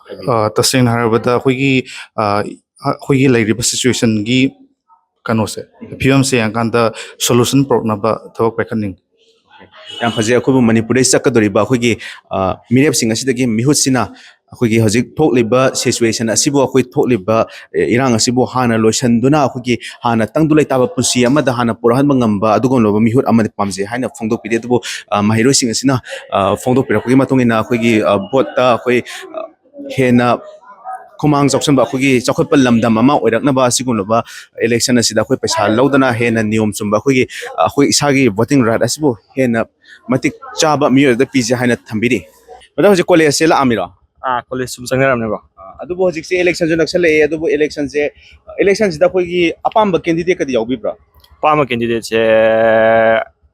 ꯍꯥꯏꯕꯤꯌꯨ? ꯑ, ꯇꯁꯦꯡꯅ ꯍꯥꯏꯔꯕꯗ ꯑꯩꯈꯣꯏꯒꯤ, ꯑ, ꯑꯩꯈꯣꯏꯒꯤ ꯂꯩꯔꯤꯕ situationꯒꯤ ꯀꯩꯅꯣꯁꯦ, ꯎꯝ꯫ ꯐꯤꯕꯝꯁꯦ ꯌꯦꯡꯉꯀꯥꯟꯗ solution ꯄꯨꯔꯛꯅꯕ ꯊꯕꯛ ꯄꯥꯏꯈꯠꯅꯤꯡꯉꯤ꯫ ꯌꯥꯝ ꯐꯖꯩ꯫ ꯑꯩꯈꯣꯏꯕꯨ ꯃꯅꯤꯄꯨꯔꯗꯒꯤ ꯆꯠꯀꯗꯧꯔꯤꯕ ꯑꯩꯈꯣꯏꯒꯤ, ꯑ, ꯃꯤꯔꯦꯞꯁꯤꯡ ꯑꯁꯤꯗꯒꯤ ꯃꯤꯍꯨꯠꯁꯤꯅ ꯑꯩꯈꯣꯏꯒꯤ ꯍꯧꯖꯤꯛ ꯊꯣꯛꯂꯤꯕ situation ꯑꯁꯤꯕꯨ, ꯑꯩꯈꯣꯏ ꯊꯣꯛꯂꯤꯕ, ꯑꯦ, ꯏꯔꯥꯡ ꯑꯁꯤꯕꯨ ꯍꯥꯟꯅ ꯂꯣꯏꯁꯤꯟꯗꯨꯅ ꯑꯩꯈꯣꯏꯒꯤ ꯍꯥꯟꯅ ꯇꯪꯗꯨ ꯂꯩꯇꯥꯕ ꯄꯨꯟꯁꯤ ꯑꯃꯗ ꯍꯥꯟꯅ ꯄꯨꯔꯛꯍꯟꯕ ꯉꯝꯕ ꯑꯗꯨꯒꯨꯝꯂꯕ ꯃꯤꯍꯨꯠ ꯑꯃꯗꯤ ꯄꯥꯝꯖꯩ ꯍꯥꯏꯅ ꯐꯣꯡꯗꯣꯛꯄꯤꯔꯤ꯫ ꯑꯗꯨꯕꯨ, ꯑ, ꯃꯍꯩꯔꯣꯏꯁꯤꯡ ꯑꯁꯤꯅ, ꯑ, ꯐꯣꯡꯗꯣꯛꯄꯤꯔꯛꯄꯒꯤ ꯃꯇꯨꯡ ꯏꯟꯅ ꯑꯩꯈꯣꯏꯒꯤ, ꯑ, voteꯇ ꯑꯩꯈꯣꯏ, ꯑ, ꯍꯦꯟꯅ ꯈꯨꯃꯥꯡ ꯆꯥꯎꯁꯤꯟꯕ, ꯑꯩꯈꯣꯏꯒꯤ ꯆꯥꯎꯈꯠꯄ ꯂꯝꯗꯝ ꯑꯃ ꯑꯣꯏꯔꯛꯅꯕ ꯑꯁꯤꯒꯨꯝꯂꯕ election ꯑꯁꯤꯗ ꯑꯩꯈꯣꯏ ꯄꯩꯁꯥ ꯂꯧꯗꯅ ꯍꯦꯟꯅ ꯅꯤꯌꯣꯝ ꯆꯨꯝꯕ ꯑꯩꯈꯣꯏꯒꯤ, ꯑꯩꯈꯣꯏ ꯏꯁꯥꯒꯤ voting right ꯑꯁꯤꯕꯨ ꯍꯦꯟꯅ ꯃꯇꯤꯛ ꯆꯥꯕ ꯃꯤꯑꯣꯏꯗ ꯄꯤꯖꯩ ꯍꯥꯏꯅ ꯊꯝꯕꯤꯔꯤ꯫ Brother, ꯍꯧꯖꯤꯛ collegeꯁꯦ ꯂꯥꯛꯑꯝꯃꯤꯔꯣ? ꯑꯥ, college ꯁꯨꯝ ꯆꯪꯅꯔꯝꯅꯦꯀꯣ꯫ ꯑꯥ, ꯑꯗꯨꯕꯨ ꯍꯧꯖꯤꯛꯁꯦ electionꯁꯨ ꯅꯛꯁꯜꯂꯛꯑꯦ, ꯑꯗꯨꯕꯨ electionꯁꯦ, electionꯁꯤꯗ ꯑꯩꯈꯣꯏꯒꯤ ꯑꯄꯥꯝꯕ candidateꯀꯗꯤ ꯌꯥꯎꯕꯤꯕ꯭ꯔꯥ? ꯑꯄꯥꯝꯕ candidateꯁꯦ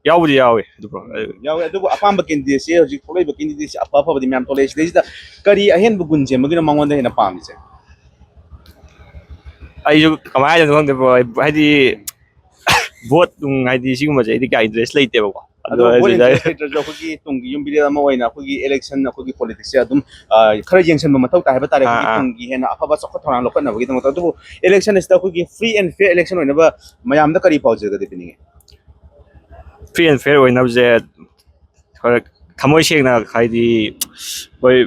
ꯌꯥꯎꯕꯨꯗꯤ ꯌꯥꯎꯋꯤ, ꯑꯗꯨꯕꯨ ꯌꯥꯎꯋꯦ, ꯑꯗꯨꯕꯨ ꯑꯄꯥꯝꯕ candidateꯁꯦ, ꯍꯧꯖꯤꯛ ꯊꯣꯛꯂꯛꯏꯕ candidateꯁꯦ ꯑꯐ ꯑꯐꯕꯗꯤ ꯃꯌꯥꯝ ꯊꯣꯛꯂꯛꯑꯦ, ꯁꯤꯗꯩꯁꯤꯗ ꯀꯔꯤ ꯑꯍꯦꯟꯕ ꯒꯨꯟ ꯆꯦꯟꯕꯒꯤꯅꯣ ꯃꯉꯣꯟꯗ ꯍꯦꯟꯅ ꯄꯥꯝꯃꯤꯁꯦ? ꯑꯩꯁꯨ ꯀꯃꯥꯏꯅ ꯍꯥꯏꯗꯣꯏꯅꯣ ꯈꯪꯗꯦ, bro꯫ ꯑꯩ, ꯍꯥꯏꯗꯤ, vote ꯅꯨꯡ, ꯍꯥꯏꯗꯤ, ꯁꯤꯒꯨꯝꯕꯁꯦ ꯑꯩꯗꯤ ꯀꯌꯥ interest ꯂꯩꯇꯦꯕꯀꯣ꯫ ꯑꯗꯣ ꯑꯗꯣ vote ꯑꯩꯁꯨ interest ꯂꯩꯇ꯭ꯔꯁꯨ ꯑꯩꯈꯣꯏꯒꯤ ꯇꯨꯡꯒꯤ ꯌꯨꯝꯕꯤꯔꯦꯜ ꯑꯃ ꯑꯣꯏꯅ ꯑꯩꯈꯣꯏꯒꯤ election, ꯑꯩꯈꯣꯏꯒꯤ politicsꯁꯦ ꯑꯗꯨꯝ, ꯑ, ꯈꯔ ꯌꯦꯡꯁꯤꯟꯕ ꯃꯊꯧ ꯇꯥꯏ ꯍꯥꯏꯕ ꯇꯥꯔꯦ, ꯑꯥ, ꯑꯩꯈꯣꯏꯒꯤ ꯑꯥ꯫ ꯇꯨꯡꯒꯤ ꯍꯦꯟꯅ ꯑꯐꯕ ꯆꯥꯎꯈꯠ ꯊꯧꯔꯥꯡ ꯂꯧꯈꯠꯅꯕꯒꯤꯗꯃꯛꯇ꯫ ꯑꯗꯨꯕꯨ election ꯑꯁꯤꯗ ꯑꯩꯈꯣꯏꯒꯤ free and fair election ꯑꯣꯏꯅꯕ ꯃꯌꯥꯝꯗ ꯀꯔꯤ ꯄꯥꯎꯖꯦꯜꯒꯗꯤ ꯄꯤꯅꯤꯡꯉꯤ? Free and fair ꯑꯣꯏꯅꯕꯁꯦ ꯈꯔ ꯊꯃꯣꯏ ꯁꯦꯡꯅ, ꯍꯥꯏꯗꯤ, ꯑꯩꯈꯣꯏ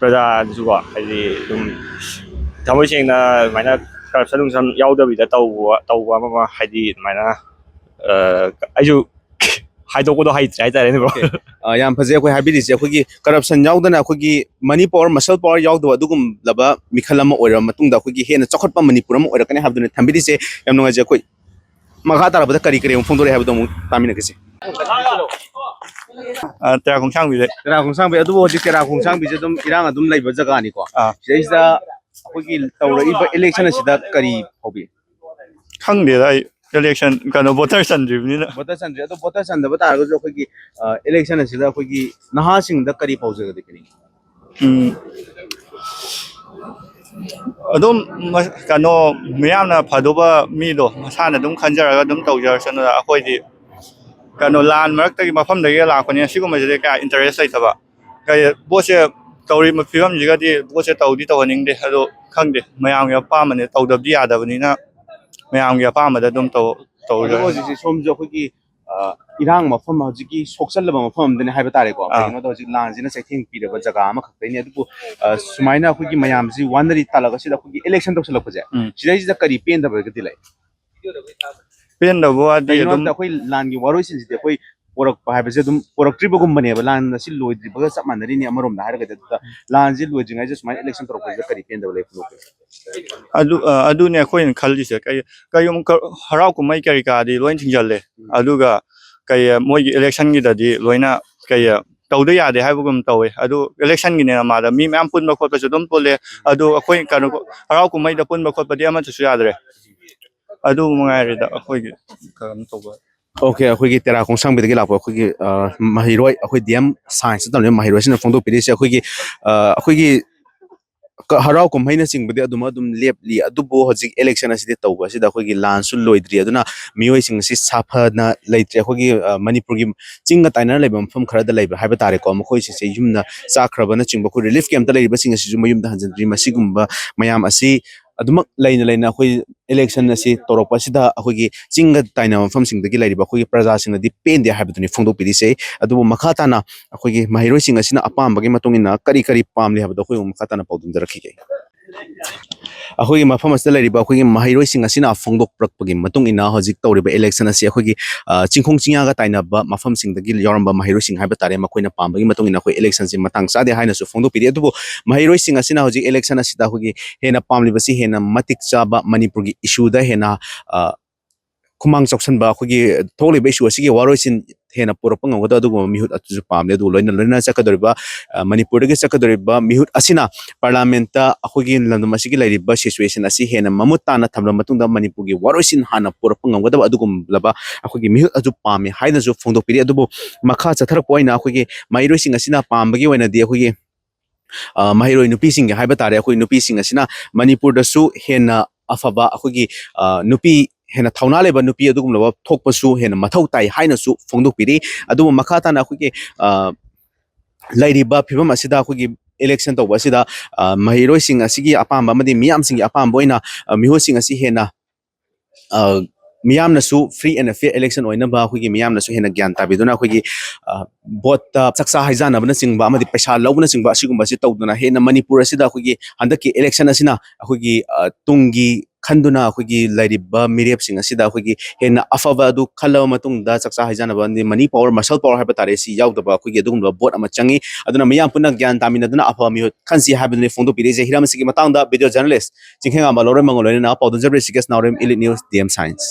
ꯄ꯭ꯔꯖꯥꯅꯁꯨꯀꯣ, ꯍꯥꯏꯗꯤ, ꯑꯗꯨꯝ ꯊꯃꯣꯏ ꯁꯦꯡꯅ ꯑꯗꯨꯃꯥꯏꯅ ꯀꯔꯞꯁꯟ ꯅꯨꯡꯁꯟ ꯌꯥꯎꯗꯕꯤꯗ ꯇꯧꯕ ꯇꯧꯕ ꯑꯃ, ꯍꯥꯏꯗꯤ ꯑꯗꯨꯃꯥꯏꯅ ꯑ, ꯑꯩꯁꯨ ꯍꯥꯏꯗꯣꯛꯄꯗꯣ ꯍꯩꯇ꯭ꯔꯦ ꯍꯥꯏꯇꯥꯔꯦꯅꯦ, ꯕ꯭ꯔꯣ꯫ ꯑꯣꯀꯦ꯫ ꯑ, ꯌꯥꯝ ꯐꯖꯩ꯫ ꯑꯩꯈꯣꯏ ꯍꯥꯏꯕꯤꯔꯤꯁꯦ ꯑꯩꯈꯣꯏꯒꯤ ꯀꯔꯞꯁꯟ ꯌꯥꯎꯗꯅ ꯑꯩꯈꯣꯏꯒꯤ ꯃꯅꯤ ꯄꯥꯋꯔ, ꯃꯁꯜ ꯄꯥꯋꯔ ꯌꯥꯎꯗꯕ ꯑꯗꯨꯒꯨꯝꯂꯕ ꯃꯤꯈꯜ ꯑꯃ ꯑꯣꯏꯔꯕ ꯃꯇꯨꯡꯗ ꯑꯩꯈꯣꯏꯒꯤ ꯍꯦꯟꯅ ꯆꯥꯎꯈꯠꯄ ꯃꯅꯤꯄꯨꯔ ꯑꯃ ꯑꯣꯏꯔꯛꯀꯅꯤ ꯍꯥꯏꯕꯗꯨꯅꯤ ꯊꯝꯕꯤꯔꯤꯁꯦ꯫ ꯌꯥꯝ ꯅꯨꯡꯉꯥꯏꯖꯩ꯫ ꯑꯩꯈꯣꯏ ꯃꯈꯥ ꯇꯥꯔꯛꯄꯗ ꯀꯔꯤ ꯀꯔꯤ ꯑꯃꯨꯛ ꯐꯣꯡꯗꯣꯔꯛꯑꯦ ꯍꯥꯏꯕꯗꯣ ꯑꯃꯨꯛ ꯇꯥꯃꯤꯟꯅꯈꯤꯁꯦ꯫ ꯑ, ꯇꯦꯔꯥ ꯈꯣꯡꯁꯥꯡꯕꯤꯗ꯫ ꯇꯦꯔꯥ ꯈꯣꯡꯁꯥꯡꯕꯤ, ꯑꯗꯨꯕꯨ ꯍꯧꯖꯤꯛ ꯇꯦꯔꯥ ꯈꯣꯡꯁꯥꯡꯕꯤꯁꯦ ꯑꯗꯨꯝ ꯏꯔꯥꯡ ꯑꯗꯨꯝ ꯂꯩꯕ ꯖꯒꯥꯅꯤꯀꯣ꯫ ꯑꯥ꯫ ꯁꯤꯗꯩꯁꯤꯗ ꯑꯩꯈꯣꯏꯒꯤ ꯇꯧꯔꯛꯏꯕ ꯏꯂꯦꯛꯁꯟ ꯑꯁꯤꯗ ꯀꯔꯤ ꯐꯥꯎꯕꯤ? ꯈꯪꯗꯦꯗ, ꯑꯩ ꯏꯂꯦꯛꯁꯟ, ꯀꯩꯅꯣ, ꯚꯣꯇꯔ ꯆꯟꯗ꯭ꯔꯤꯕꯅꯤꯅ꯫ ꯚꯣꯇꯔ ꯆꯟꯗ꯭ꯔꯤ꯫ ꯑꯗꯣ ꯚꯣꯇꯔ ꯆꯟꯗꯕ ꯇꯥꯔꯒꯁꯨ ꯑꯩꯈꯣꯏꯒꯤ, ꯑ, ꯏꯂꯦꯛꯁꯟ ꯑꯁꯤꯗ ꯑꯩꯈꯣꯏꯒꯤ ꯅꯍꯥꯁꯤꯡꯗ ꯀꯔꯤ ꯄꯥꯎꯖꯒꯗꯒꯦ? ꯎꯝ꯫ ꯑꯗꯨꯝ ꯃ-, ꯀꯩꯅꯣ, ꯃꯤꯌꯥꯝꯅ ꯐꯗꯧꯕ ꯃꯤꯗꯣ ꯃꯁꯥꯅ ꯑꯗꯨꯝ ꯈꯟꯖꯔꯒ ꯑꯗꯨꯝ ꯇꯧꯖꯔꯁꯅꯨꯗ꯫ ꯑꯩꯈꯣꯏꯗꯤ ꯀꯩꯅꯣ, ꯂꯥꯟ ꯃꯔꯛꯇꯒꯤ ꯃꯐꯝꯗꯒꯤ ꯂꯥꯛꯄꯅꯤꯅ ꯁꯤꯒꯨꯝꯕꯁꯤꯗꯤ ꯀꯌꯥ ꯏꯟꯇꯔꯦꯁ ꯂꯩꯇꯕ꯫ ꯀꯩ, ꯄꯣꯠꯁꯦ ꯇꯧꯔꯤꯕ ꯐꯤꯕꯝꯁꯤꯒꯗꯤ ꯄꯣꯠꯁꯦ ꯇꯧꯗꯤ ꯇꯧꯍꯟꯅꯤꯡꯗꯦ꯫ ꯑꯗꯣ ꯈꯪꯗꯦ, ꯃꯌꯥꯝꯒꯤ ꯑꯄꯥꯝꯕꯅꯦ, ꯇꯧꯗꯕꯗꯤ ꯌꯥꯗꯕꯅꯤꯅ ꯃꯌꯥꯝꯒꯤ ꯑꯄꯥꯝꯕꯗ ꯑꯗꯨꯝ ꯇꯧ-, ꯇꯧꯔꯦ꯫ ꯑꯗꯨꯒ ꯍꯧꯖꯤꯛꯁꯦ ꯁꯣꯝꯁꯨ ꯑꯩꯈꯣꯏꯒꯤ, ꯑ, ꯏꯔꯥꯡ ꯃꯐꯝ, ꯍꯧꯖꯤꯛꯀꯤ ꯁꯣꯛꯆꯜꯂꯕ ꯃꯐꯝ ꯑꯃꯗꯅꯦ ꯍꯥꯏꯕ ꯇꯥꯔꯦꯀꯣ꯫ ꯑꯥ꯫ ꯀꯩꯒꯤꯅꯣꯗ ꯍꯧꯖꯤꯛ ꯂꯥꯟꯁꯤꯅ ꯆꯩꯊꯦꯡ ꯄꯤꯔꯕ ꯖꯒꯥ ꯑꯃꯈꯛꯇꯅꯤ꯫ ꯑꯗꯨꯕꯨ, ꯑ, ꯁꯨꯃꯥꯏꯅ ꯑꯩꯈꯣꯏꯒꯤ ꯃꯌꯥꯝꯁꯤ ꯋꯥꯅꯔꯤ ꯇꯥꯜꯂꯒ ꯁꯤꯗ ꯑꯩꯈꯣꯏꯒꯤ ꯏꯂꯦꯛꯁꯟ ꯇꯧꯁꯜꯂꯛꯄꯁꯦ, ꯎꯝ꯫ ꯁꯤꯗꯩꯁꯤꯗ ꯀꯔꯤ ꯄꯦꯟꯗꯕꯒꯗꯤ ꯂꯩ? ꯄꯦꯟꯗꯕ ꯋꯥꯗꯤ ꯀꯩꯒꯤꯅꯣ ꯑꯗꯨꯝ ꯍꯥꯏꯕꯗ ꯑꯩꯈꯣꯏ ꯂꯥꯟꯒꯤ ꯋꯥꯔꯣꯏꯁꯤꯟꯁꯤꯗꯤ ꯑꯩꯈꯣꯏ ꯄꯣꯔꯛꯄ ꯍꯥꯏꯕꯁꯦ ꯑꯗꯨꯝ ꯄꯣꯔꯛꯇ꯭ꯔꯤꯕꯒꯨꯝꯕꯅꯦꯕ꯫ ꯂꯥꯟ ꯑꯁꯤ ꯂꯣꯏꯗ꯭ꯔꯤꯕꯒ ꯆꯞ ꯃꯥꯟꯅꯔꯤꯅꯦ ꯑꯃꯔꯣꯝꯗ ꯍꯥꯏꯔꯒꯗꯤ꯫ ꯑꯗꯨꯗ ꯂꯥꯟꯁꯤ ꯂꯣꯏꯗ꯭ꯔꯤꯉꯩꯗ ꯁꯨꯃꯥꯏꯅ ꯏꯂꯦꯛꯁꯟ ꯇꯧꯔꯛꯄꯁꯤꯗ ꯀꯔꯤ ꯄꯦꯟꯗꯕ ꯂꯩ ꯐꯣꯡꯗꯣꯛꯄꯤꯌꯨ? ꯑꯗꯨ, ꯑ, ꯑꯗꯨꯅꯦ ꯑꯩꯈꯣꯏꯅ ꯈꯜꯂꯤꯁꯦ꯫ ꯀꯩ-, ꯀꯩꯒꯨꯝꯕ ꯀ-, ꯍꯔꯥꯎ ꯀꯨꯝꯍꯩ ꯀꯔꯤ ꯀꯔꯥꯗꯤ ꯂꯣꯏ ꯊꯤꯡꯖꯜꯂꯦ꯫ ꯎꯝ꯫ ꯑꯗꯨꯒ ꯀꯩ, ꯃꯣꯏꯒꯤ ꯏꯂꯦꯛꯁꯟꯒꯤꯗꯗꯤ ꯂꯣꯏꯅ ꯀꯩ, ꯇꯧꯗ ꯌꯥꯗꯦ ꯍꯥꯏꯕꯒꯨꯝ ꯇꯧꯋꯦ꯫ ꯑꯗꯨ ꯏꯂꯦꯛꯁꯟꯒꯤꯅꯦꯅ ꯃꯥꯗ ꯃꯤ ꯃꯌꯥꯝ ꯄꯨꯟꯕ ꯈꯣꯠꯄꯁꯨ ꯑꯗꯨꯝ ꯄꯨꯜꯂꯦ꯫ ꯑꯗꯨ ꯑꯩꯈꯣꯏ ꯀꯩꯅꯣ, ꯍꯔꯥꯎ ꯀꯨꯝꯍꯩꯗ ꯄꯨꯟꯕ ꯈꯣꯠꯄꯗꯤ ꯑꯃꯠꯇꯁꯨ ꯌꯥꯗ꯭ꯔꯦ꯫ ꯑꯗꯨ ꯃꯉꯥꯏꯔꯦꯗ ꯑꯩꯈꯣꯏꯒꯤ ꯀꯩꯅꯣ ꯇꯧꯕ꯫ ꯑꯣꯀꯦ, ꯑꯩꯈꯣꯏꯒꯤ ꯇꯦꯔꯥ ꯈꯣꯡꯁꯥꯡꯕꯤꯗꯒꯤ ꯂꯥꯛꯄ ꯑꯩꯈꯣꯏꯒꯤ, ꯑ, ꯃꯍꯩꯔꯣꯏ, ꯑꯩꯈꯣꯏ ꯗꯤ ꯑꯦꯝ ꯁꯥꯏꯟꯁꯇ ꯇꯝꯂꯤꯕ ꯃꯍꯩꯔꯣꯏꯁꯤꯅ ꯐꯣꯡꯗꯣꯛꯄꯤꯔꯤꯁꯦ꯫ ꯑꯩꯈꯣꯏꯒꯤ, ꯑ, ꯑꯩꯈꯣꯏꯒꯤ ꯀ-, ꯍꯔꯥꯎ ꯀꯨꯝꯍꯩꯅꯆꯤꯡꯕꯗꯤ ꯑꯗꯨꯝ ꯑꯗꯨꯝ ꯂꯦꯞꯂꯤ, ꯑꯗꯨꯕꯨ ꯍꯧꯖꯤꯛ ꯏꯂꯦꯛꯁꯟ ꯑꯁꯤꯗꯤ ꯇꯧꯕ ꯑꯁꯤꯗ ꯑꯩꯈꯣꯏꯒꯤ ꯂꯥꯟꯁꯨ ꯂꯣꯏꯗ꯭ꯔꯤ꯫ ꯑꯗꯨꯅ ꯃꯤꯑꯣꯏꯁꯤꯡ ꯑꯁꯤ ꯁꯥꯐꯅ ꯂꯩꯇ꯭ꯔꯦ꯫ ꯑꯩꯈꯣꯏꯒꯤ, ꯑ, ꯃꯅꯤꯄꯨꯔꯒꯤ ꯆꯤꯡꯒ ꯇꯥꯏꯅꯅ ꯂꯩꯕ ꯃꯐꯝ ꯈꯔꯗ ꯂꯩꯕ ꯍꯥꯏꯕ ꯇꯥꯔꯦꯀꯣ, ꯃꯈꯣꯏꯁꯤꯡꯁꯦ ꯌꯨꯝꯅ ꯆꯥꯛꯈ꯭ꯔꯕꯅꯆꯤꯡꯕ ꯑꯩꯈꯣꯏ ꯔꯤꯂꯤꯐ ꯀꯦꯝꯞꯇ ꯂꯩꯔꯤꯕꯁꯤꯡ ꯑꯁꯤꯁꯨ ꯃꯌꯨꯝꯗ ꯍꯟꯖꯤꯟꯗ꯭ꯔꯤ꯫ ꯃꯁꯤꯒꯨꯝꯕ ꯃꯌꯥꯝ ꯑꯁꯤ ꯑꯗꯨꯃꯛ ꯂꯩꯅ ꯂꯩꯅ ꯑꯩꯈꯣꯏ ꯏꯂꯦꯛꯁꯟ ꯑꯁꯤ ꯇꯧꯔꯛꯄ ꯑꯁꯤꯗ ꯑꯩꯈꯣꯏꯒꯤ ꯆꯤꯡꯒ ꯇꯥꯏꯅꯕ ꯃꯐꯝꯁꯤꯡꯗꯒꯤ ꯂꯩꯔꯤꯕ ꯑꯩꯈꯣꯏꯒꯤ ꯄ꯭ꯔꯖꯥꯁꯤꯡꯅꯗꯤ ꯄꯦꯟꯗꯦ ꯍꯥꯏꯕꯗꯨꯅꯤ ꯐꯣꯡꯗꯣꯛꯄꯤꯔꯤꯁꯦ꯫ ꯑꯗꯨꯕꯨ ꯃꯈꯥ ꯇꯥꯅ ꯑꯩꯈꯣꯏꯒꯤ ꯃꯍꯩꯔꯣꯏꯁꯤꯡ ꯑꯁꯤꯅ ꯑꯄꯥꯝꯕꯒꯤ ꯃꯇꯨꯡ ꯏꯟꯅ ꯀꯔꯤ ꯀꯔꯤ ꯄꯥꯝꯂꯤ ꯍꯥꯏꯕꯗꯣ ꯑꯩꯈꯣꯏ ꯑꯃꯨꯛ ꯃꯈꯥ ꯇꯥꯅ ꯄꯥꯎꯗꯝꯖꯔꯛꯈꯤꯒꯦ꯫ ꯑꯩꯈꯣꯏꯒꯤ ꯃꯐꯝ ꯑꯁꯤꯗ ꯂꯩꯔꯤꯕ ꯑꯩꯈꯣꯏꯒꯤ ꯃꯍꯩꯔꯣꯏꯁꯤꯡ ꯑꯁꯤꯅ ꯐꯣꯡꯗꯣꯛꯄꯤꯔꯛꯄꯒꯤ ꯃꯇꯨꯡ ꯏꯟꯅ ꯍꯧꯖꯤꯛ ꯇꯧꯔꯤꯕ election ꯑꯁꯤ ꯑꯩꯈꯣꯏꯒꯤ, ꯑ, ꯆꯤꯡꯈꯣꯡ ꯆꯤꯡꯌꯥꯒ ꯇꯥꯏꯅꯕ ꯃꯐꯝꯁꯤꯡꯗꯒꯤ ꯌꯥꯎꯔꯝꯕ ꯃꯍꯩꯔꯣꯏꯁꯤꯡ ꯍꯥꯏꯕ ꯇꯥꯔꯦ, ꯃꯈꯣꯏꯅ ꯄꯥꯝꯕꯒꯤ ꯃꯇꯨꯡ ꯏꯟꯅ ꯑꯩꯈꯣꯏ election ꯁꯤ ꯃꯇꯥꯡ ꯆꯥꯗꯦ ꯍꯥꯏꯅꯁꯨ ꯐꯣꯡꯗꯣꯛꯄꯤꯔꯤ꯫ ꯑꯗꯨꯕꯨ ꯃꯍꯩꯔꯣꯏꯁꯤꯡ ꯑꯁꯤꯅ ꯍꯧꯖꯤꯛ election ꯑꯁꯤꯗ ꯑꯩꯈꯣꯏꯒꯤ ꯍꯦꯟꯅ ꯄꯥꯝꯂꯤꯕꯁꯤ ꯍꯦꯟꯅ ꯃꯇꯤꯛ ꯆꯥꯕ ꯃꯅꯤꯄꯨꯔꯒꯤ issue ꯗ ꯍꯦꯟꯅ, ꯑ, ꯈꯨꯃꯥꯡ ꯆꯥꯎꯁꯟꯕ, ꯑꯩꯈꯣꯏꯒꯤ ꯊꯣꯛꯂꯤꯕ issue ꯑꯁꯤꯒꯤ ꯋꯥꯔꯣꯏꯁꯤꯟ ꯍꯦꯟꯅ ꯄꯨꯔꯛꯄ ꯉꯝꯒꯗꯕ ꯑꯗꯨꯒꯨꯝꯕ ꯃꯤꯍꯨꯠ ꯑꯗꯨꯁꯨ ꯄꯥꯝꯂꯦ꯫ ꯑꯗꯨꯒ ꯂꯣꯏꯅ ꯂꯣꯏꯅꯅ ꯆꯠꯀꯗꯧꯔꯤꯕ, ꯑ, ꯃꯅꯤꯄꯨꯔꯗꯒꯤ ꯆꯠꯀꯗꯧꯔꯤꯕ ꯃꯤꯍꯨꯠ ꯑꯁꯤꯅ parliament ꯇ ꯑꯩꯈꯣꯏꯒꯤ ꯂꯝꯗꯝ ꯑꯁꯤꯒꯤ ꯂꯩꯔꯤꯕ situation ꯑꯁꯤ ꯍꯦꯟꯅ ꯃꯃꯨꯠ ꯇꯥꯅ ꯊꯝꯂꯕ ꯃꯇꯨꯡꯗ ꯃꯅꯤꯄꯨꯔꯒꯤ ꯋꯥꯔꯣꯏꯁꯤꯟ ꯍꯥꯟꯅ ꯄꯨꯔꯛꯄ ꯉꯝꯒꯗꯕ ꯑꯗꯨꯒꯨꯝꯂꯕ ꯑꯩꯈꯣꯏꯒꯤ ꯃꯤꯍꯨꯠ ꯑꯗꯨ ꯄꯥꯝꯃꯤ ꯍꯥꯏꯅꯁꯨ ꯐꯣꯡꯗꯣꯛꯄꯤꯔꯤ꯫ ꯑꯗꯨꯕꯨ ꯃꯈꯥ ꯆꯠꯊꯔꯛꯄ ꯑꯣꯏꯅ ꯑꯩꯈꯣꯏꯒꯤ ꯃꯍꯩꯔꯣꯏꯁꯤꯡ ꯑꯁꯤꯅ ꯄꯥꯝꯕꯒꯤ ꯑꯣꯏꯅꯗꯤ ꯑꯩꯈꯣꯏꯒꯤ, ꯑ, ꯃꯍꯩꯔꯣꯏ ꯅꯨꯄꯤꯁꯤꯡꯒꯤ ꯍꯥꯏꯕ ꯇꯥꯔꯦ, ꯑꯩꯈꯣꯏ ꯅꯨꯄꯤꯁꯤꯡ ꯑꯁꯤꯅ ꯃꯅꯤꯄꯨꯔꯗꯁꯨ ꯍꯦꯟꯅ ꯑꯐꯕ ꯑꯩꯈꯣꯏꯒꯤ, ꯑ, ꯅꯨꯄꯤ ꯍꯦꯟꯅ ꯊꯧꯅꯥ ꯂꯩꯕ ꯅꯨꯄꯤ ꯑꯗꯨꯒꯨꯝꯂꯕ ꯊꯣꯛꯄꯁꯨ ꯍꯦꯟꯅ ꯃꯊꯧ ꯇꯥꯏ ꯍꯥꯏꯅꯁꯨ ꯐꯣꯡꯗꯣꯛꯄꯤꯔꯤ꯫ ꯑꯗꯨꯕꯨ ꯃꯈꯥ ꯇꯥꯅ ꯑꯩꯈꯣꯏꯒꯤ, ꯑ, ꯂꯩꯔꯤꯕ ꯐꯤꯕꯝ ꯑꯁꯤꯗ ꯑꯩꯈꯣꯏꯒꯤ election ꯇꯧꯕ ꯑꯁꯤꯗ, ꯑ, ꯃꯍꯩꯔꯣꯏꯁꯤꯡ ꯑꯁꯤꯒꯤ ꯑꯄꯥꯝꯕ ꯑꯃꯗꯤ ꯃꯤꯌꯥꯝꯁꯤꯡꯒꯤ ꯑꯄꯥꯝꯕ ꯑꯣꯏꯅ, ꯑ, ꯃꯤꯍꯨꯠꯁꯤꯡ ꯑꯁꯤ ꯍꯦꯟꯅ, ꯑ, ꯃꯤꯌꯥꯝꯅꯁꯨ free and fair election ꯑꯣꯏꯅꯕ ꯑꯩꯈꯣꯏꯒꯤ ꯃꯤꯌꯥꯝꯅꯁꯨ ꯍꯦꯟꯅ ꯒ꯭ꯌꯥꯟ ꯇꯥꯕꯤꯗꯨꯅ ꯑꯩꯈꯣꯏꯒꯤ, ꯑ, vote ꯇ ꯆꯥꯛꯆꯥ ꯍꯩꯖꯥꯟꯅꯕꯅꯆꯤꯡꯕ ꯑꯃꯗꯤ ꯄꯩꯁꯥ ꯂꯧꯕꯅꯆꯤꯡꯕ ꯑꯁꯤꯒꯨꯝꯕꯁꯤ ꯇꯧꯗꯅ ꯍꯦꯟꯅ ꯃꯅꯤꯄꯨꯔ ꯑꯁꯤꯗ ꯑꯩꯈꯣꯏꯒꯤ ꯍꯟꯗꯛꯀꯤ election ꯑꯁꯤꯅ ꯑꯩꯈꯣꯏꯒꯤ, ꯑ, ꯇꯨꯡꯒꯤ ꯈꯟꯗꯨꯅ ꯑꯩꯈꯣꯏꯒꯤ ꯂꯩꯔꯤꯕ ꯃꯤꯔꯦꯞꯁꯤꯡ ꯑꯁꯤꯗ ꯑꯩꯈꯣꯏꯒꯤ ꯍꯦꯟꯅ ꯑꯐꯕ ꯑꯗꯨ ꯈꯜꯂꯕ ꯃꯇꯨꯡꯗ ꯆꯥꯛꯆꯥ ꯍꯩꯖꯥꯟꯅꯕ ꯑꯃꯗꯤ money power, muscle power ꯍꯥꯏꯕ ꯇꯥꯔꯦ, ꯁꯤ ꯌꯥꯎꯗꯕ ꯑꯩꯈꯣꯏꯒꯤ ꯑꯗꯨꯒꯨꯝꯂꯕ vote ꯑꯃ ꯆꯪꯉꯤ꯫ ꯑꯗꯨꯅ ꯃꯤꯌꯥꯝ ꯄꯨꯟꯅ ꯒ꯭ꯌꯥꯟ ꯇꯥꯃꯤꯟꯅꯗꯨꯅ ꯑꯐꯕ ꯃꯤꯍꯨꯠ ꯈꯟꯁꯤ ꯍꯥꯏꯕꯗꯨꯅꯤ ꯐꯣꯡꯗꯣꯛꯄꯤꯔꯛꯏꯁꯦ꯫ ꯍꯤꯔꯝ ꯑꯁꯤꯒꯤ ꯃꯇꯥꯡꯗ video journalist ꯆꯤꯡꯈꯩꯉꯥꯝꯕ ꯂꯧꯔꯦꯝꯕꯒ ꯂꯣꯏꯅꯅ ꯄꯥꯎꯗꯝꯖꯕ ꯔꯤꯁꯤꯀꯦꯁ ꯅꯥꯎꯔꯦꯝ, Elite News, D M Science꯫